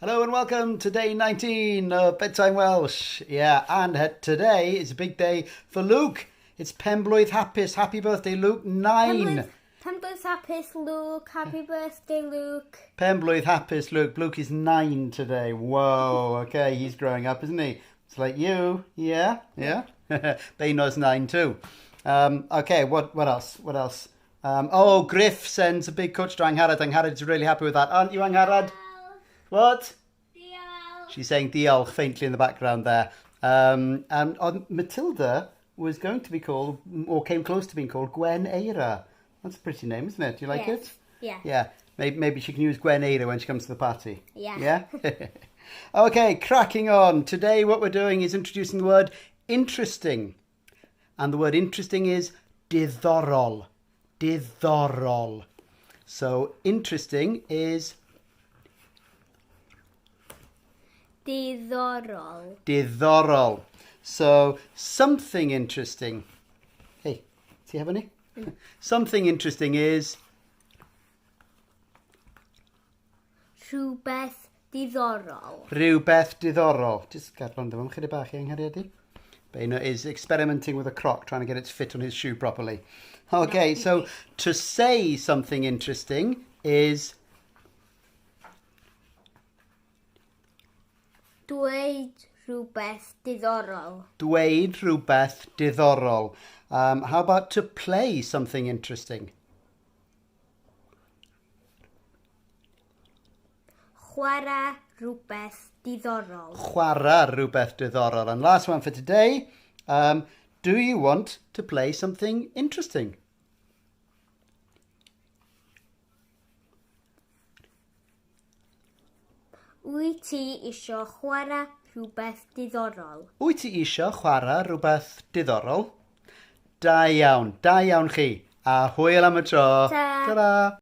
Hello and welcome to day 19 of Bedtime Welsh. Yeah, and today is a big day for Luke. It's Penblwydd Hapus. Happy birthday, Luke. 9. Penblwydd hapus, Luke. Happy birthday, Luke. Penblwydd Hapus, Luke. Luke is 9 today. Whoa, okay, he's growing up, isn't he? It's like you. Yeah, yeah. Beuno's 9 too. Okay, what else? What else? Oh, Griff sends a big cwtch to Angharad. Angharad's really happy with that. Aren't you, Angharad? What? Diolch. She's saying diolch faintly in the background there. And Matilda was going to be called, or came close to being called, Gwen Eira. That's a pretty name, isn't it? Do you like Yes. it? Yeah. Yeah. Maybe she can use Gwen Eira when she comes to the party. Yeah. Yeah? Okay, cracking on. Today what we're doing is introducing the word interesting. And the word interesting is diddorol. Diddorol. So interesting is... Diddorol. Diddorol. So something interesting. Hey, do you have any? Something interesting is... Rhywbeth diddorol. Rhywbeth diddorol. Just gad rando am chydig bach i Angharad. Beuno is experimenting with a croc, trying to get it to fit on his shoe properly. Okay, so to say something interesting is... Dweud rhywbeth diddorol. Dweud rhywbeth diddorol. How about to play something interesting? Chwarae rhywbeth diddorol. Chwarae rhywbeth diddorol. And last one for today, do you want to play something interesting? Wyt ti isio chwarae rhywbeth diddorol? Wyt ti isio chwarae rhywbeth diddorol? Da iawn, da iawn chi. A hwyl am y tro. Ta. Ta-ra.